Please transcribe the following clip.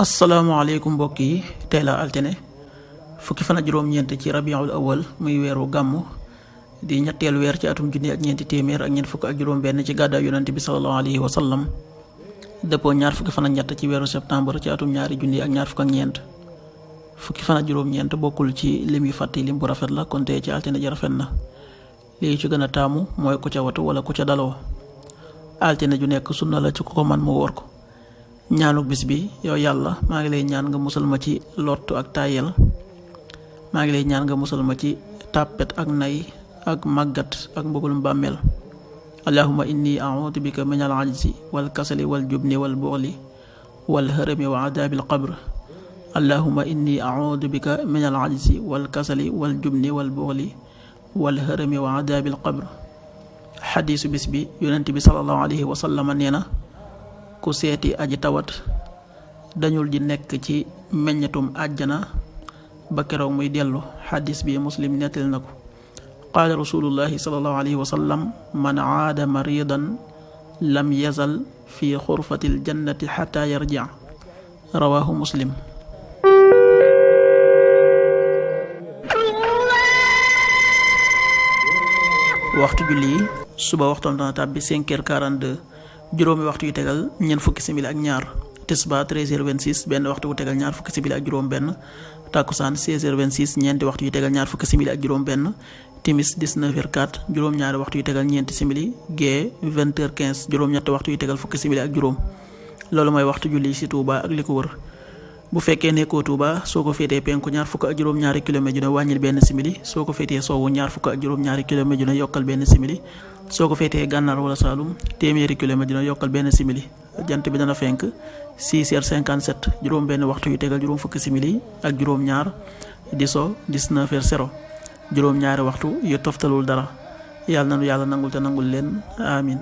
asalaamaaleykum mbokk yi tey la altine fukki fan ak juróom-ñeent ci rabiul awal muy weeru gàmmu di ñetteelu weer ci atum junni ak ñeenti téeméer ak ñeent fukk ak juróom-benn ci gàddaay yonante bi sallallahu alayhi wa sallam dëppoo ñaar fukki fan ak ñett ci weeru septembre ci atum ñaari junni ak ñaar fukk ak ñeent fukki fan ak juróom-ñeent bokkul ci lim yu fàtti lim bu rafet la kon tey ci altine ji rafet na lii ci gën a taamu mooy ku ca watu wala ku ca daloo altine ju nekk sunna la ci ku ko man mu wóor ko. ñaanuk bis bi yow yàlla maa ngi lay ñaan nga musal ma ci lottu ak tàyyel maa ngi lay ñaan nga musal ma ci tàppet ak nay ak màggat ak mbugulum bàmmeel allahumma inni a'udhu bika min al ajzi wal kasali wal jubni wal buxli wal hërami wa adabil qabr allahumma inni a'udhu bika min al ajzi wal kasali wal jubni wal buxli wal hërami wa adabil qabr xadiisu bis bi yonent bi sallallahu alayhi wa sallam nee na ku seeti aji tawat dañul ji nekk ci meññetum àjjana ba keroog muy dellu xadis bi muslim nettali na ko qaala rasulullahi sallallahu alayhi wa sallam man aada maridan lam yazal fi xurfati ljannati xata yarjic rawahu muslim. waxtu julli yi suba waxtoon dana tàbbi 5h42 juróomi waxtu yu tegal ñeent fukki simili ak ñaar tisba 13h26 benn waxtu wu tegal ñaar fukki simili ak juróom benn takkusaan 16h26 ñeenti waxtu yu tegal ñaar fukki simili ak juróom benn timis 19h04 juróom-ñaari waxtu yu tegal ñeenti simili gee 20h15 juróom-ñetti waxtu yu tegal fukki simili ak juróom loolu mooy waxtu julli ci Touba ak li ko wër bu fekkee nekkoo Touba soo ko féetee penku ñaar fukk ak juróom-ñaari kilomètre ju ne wàññil benn simili soo ko féetee sowwu ñaar fukk ak juróom-ñaari kilomètre ju ne yokkal benn simili soo ko féetee gànnaar wala Saalum téeméeri kilomètre dina yokkal benn simili jant bi dana fenk 6h57 juróom benn waxtu yu tegal juróom fukki simili ak juróom ñaar di so 19h0 juróom ñaari waxtu yu toftalul dara yàlla nanu yàlla nangul te nangul leen amin